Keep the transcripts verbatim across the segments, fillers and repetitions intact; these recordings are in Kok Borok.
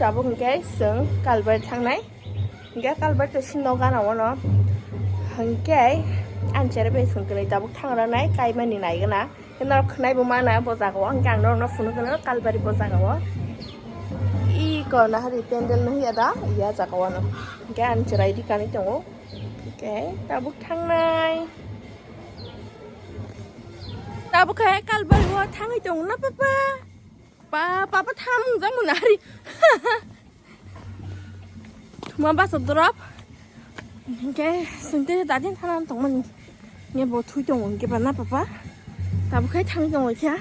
Tabuk hwnkhe chwng Kalbari thangnai. Hwnkhe Kalbari to sino gana ono. Hwnkhe ang chere bai chwng kwrwi tabuk thangranai kaimani naigwna. Norok khwnai bo mana bo jaga o, hwnkhe ang norokno phunukgwno Kalbari bo jaga o. Iko nahari pendel no hwya da, iya jaga o ano. Hwnkhe ang chwrai ri kanwi tongo. Hwnkhe tabuk thangnai. Tabuk khe Kalbari o thangwi tongo na papa. Pa, papa tham jang muna hari. Thuma bus drop. Hingke sungte dadin thana tongmani. Nge bo thui tongo hingke ba na papa. Tabuk khai thang tongo kya.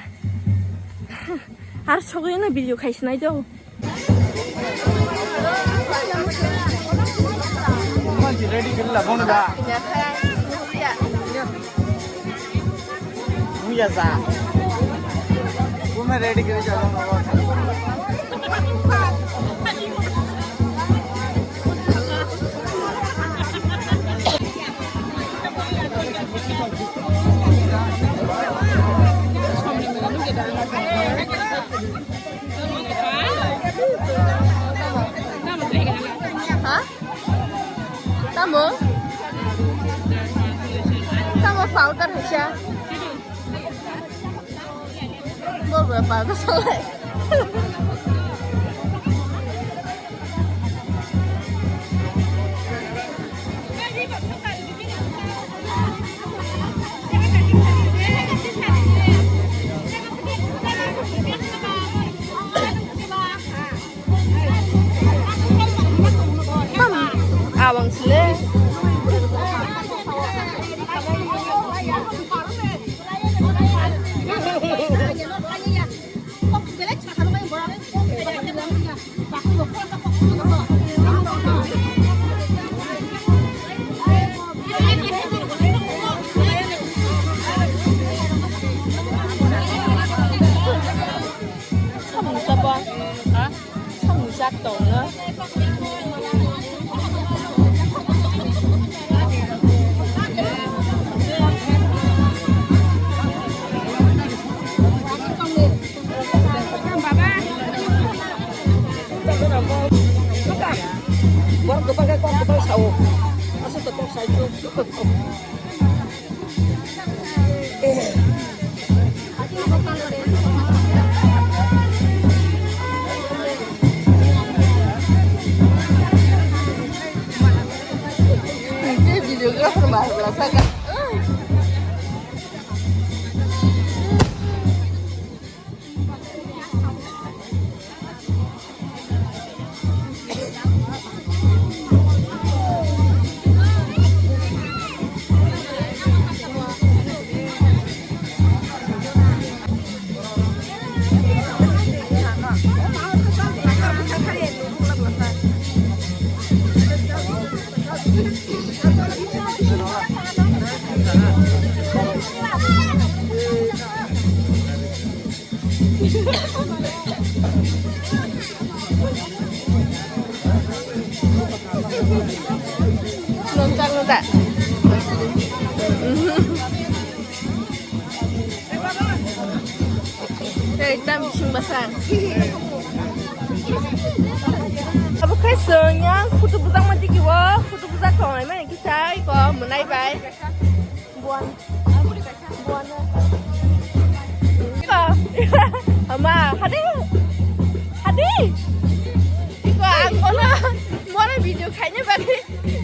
Har sogwi na video khai sinai do. Ready kiri la bono da. Buya sa. Bume ready kiri sa bono. Ha? Tamo? Tamo powder hai siya? Bo ba powder salai. Awang sile. Samung sabo. Ha? Samung sak tongo. Borok kwbangkhe kok kwbang sao. Aswk to kok sai chuk. Videographer mahal saka. Nonchang da. Tei tam bising basa. Abo khai sengya photo bujak ma tiki wo, photo bujak tongnai mani kisa iko mwnai bai. Buan. Buan. Iko. Ama, hadi. Hadi. Iko ang kono mora video khaina bagwi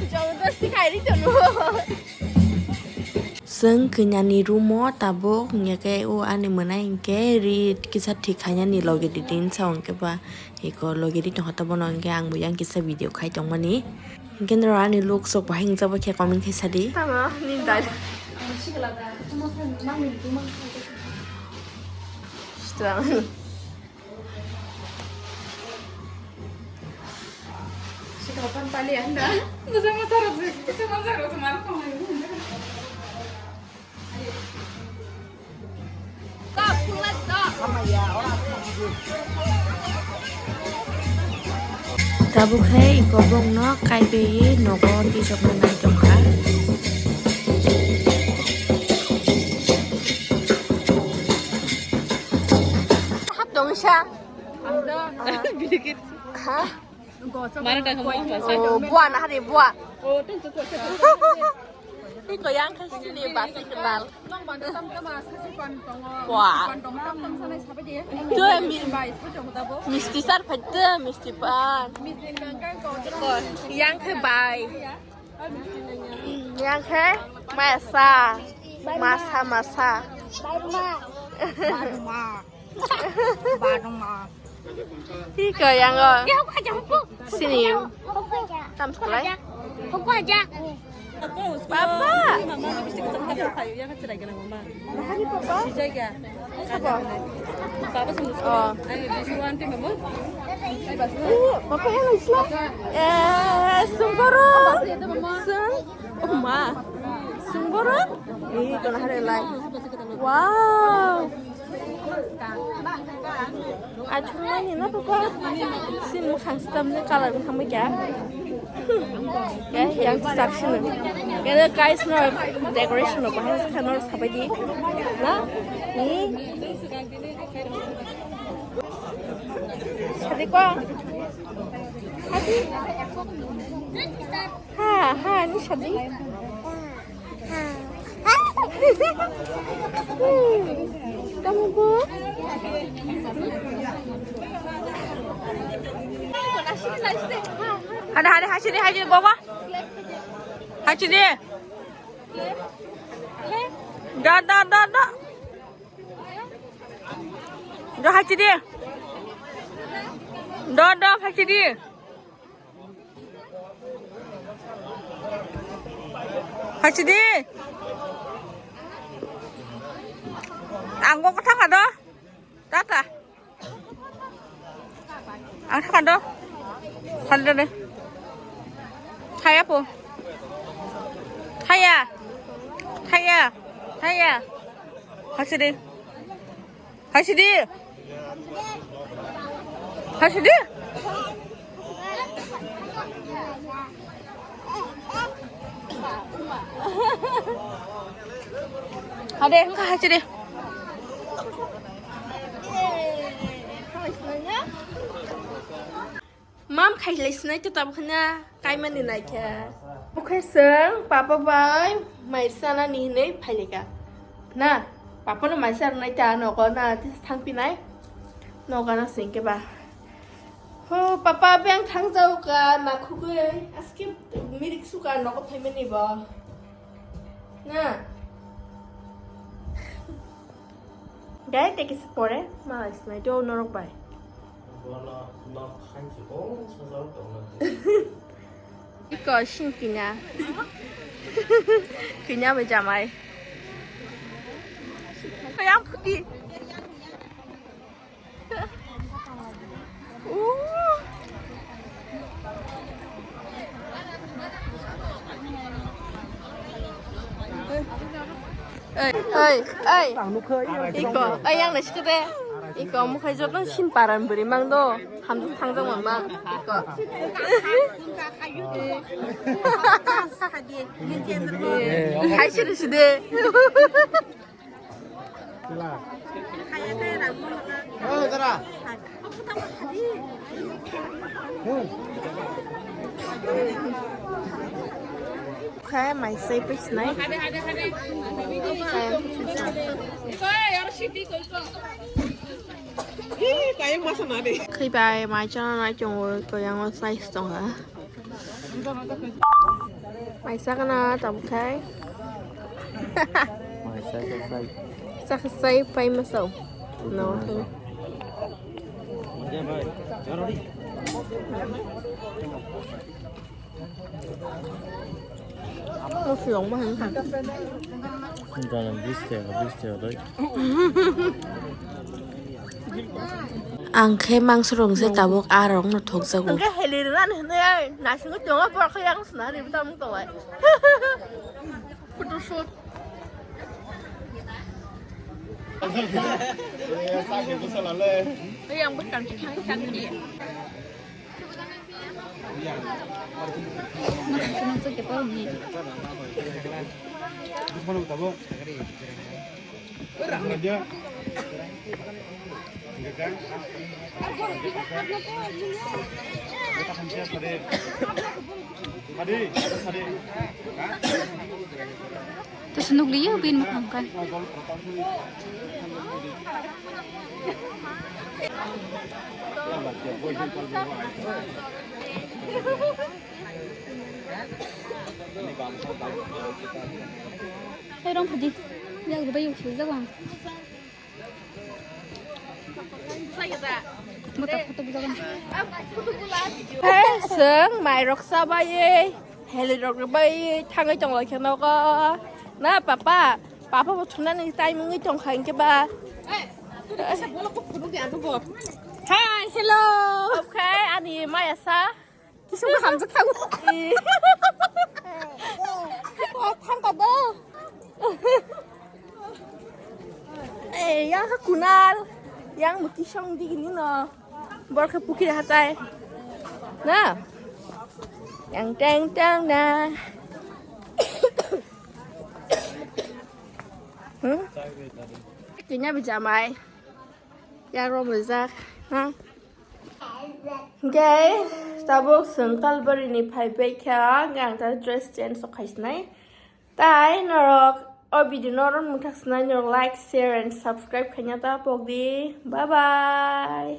jabardasti khairi tono. Chwng kwnani room o tabuk hwnkhe o ani mwnai hwnkhe ri kisa thik khainani logi di din sa hwnkhe ba iko logi di tongkha bono hwnkhe ang bo yang kisa video khai tongmani. Hwnkhe norok ani look sok bahai wngjak bai khe comment khai sadi. Tamo ni dai. Strong. Sikapan pali anda. Bisa masalah sih. Bisa masalah sama aku. Tabuk hai kobong no kaibe nogo tisok no nai tongkha. Hap tong sa. Ang da. Bilikit. Ha? Mana dah kamu? Oh, buah nah hari buah. Iko yang kasih sini basi kenal. Wah. Tuh, mi-, misti sar phaide, misti pan. Yang ke bai. Yang ke masa. Masa, masa. Barma. Barma. Barma. Iko yang o. Sini. Tam sekolah. Papa. Hari papa. Sapa? Oh. Uh, papa yang Islam. Eh, sungkoro. Sung. Oh ma. Sungkoro. Ih, kena hari lai. Wow. Achung mani na papa. Sin mukhang stamni colour mukhang mai kya. Ya, yang sak sini. Ya, guys, no decoration no bahas khanor sabai di. Na? Ni. Sadi ko. Sadi. Ha, ha, ni sadi. Kamu bu? Hadi, hadi, hachi di, hachi di, baba. Hachi di. Da, da, da, da. Da, hachi di. Da, da, hachi di. Hachi di. Ang kok thang ado. Tata. Ang thang ado. Hal de. Thaya po. Thaya. Thaya. Thaya. Hachi di. Hachi di. Hachi di. Hade, hingka hachi di. Mam khailai sinai to tabuk khna kaimani naikha. Bukhai seng papa bai mai sana ni hinui phailika. Na, papa no mai sana nai ta nogo na tis thang pinai. Nogo na singke ba. Ho papa beng thang jau ka na khugui aske mirik suka nogo phaimani bo. Na. Gai te kisa pore ma isnai do norok bai. Iko sing kina. Kina bai jamai. Kaya phuti. Oi, oi, oi. Iko, oi, yang nasi kete. Iko, mukhai joto sin paran beri mang do. Hamjak thangjak mang mang. Iko. Hai sini sini. Khe mai sei pis nai. Khe mai chana nai chungo, ko yang o size tong ha. Mai sakna tabuk khai. Mai sakna sai. Sakna sai pai masau. No. Muslong ma hang hang. Ganang bis tega, bis tega dai. Ang khe mangso rong se tabuk a rong no thok jago. Ang khe heli rwna ni hwnwi ai naisingwi tongo borok khe yang sna ri bwtang tong ai. Photoshoot. Yang bwtang thang thang ni. Terus nukliya bin makamkan. Hey, rong phadi. Yang gede yang sih jago. Hey, seng, mai rok sabai, heli rok bai, thangai tong lai kheno ko. Na, papa, papa bo thuna ni tai mungwi tong kha, hingke ba. Hi, hello. Okay, ani maya sa. Kisung hamjak thango. Thangka do. Eh, yang ka Kunal. Yang mu kisung di gini no. Bor ke pukir hatai. Na. Yang teng teng na. Hmm? Kini bijamai. Yang rom rijak. Ha? Hingke tabuk chwng Kalbarini phai bai kha, hingke ang ta dress change rok khai sinai. Tai norok o video no oro mwthak sinai, norok like, share and subscribe khaina ta pok di. Bye bye.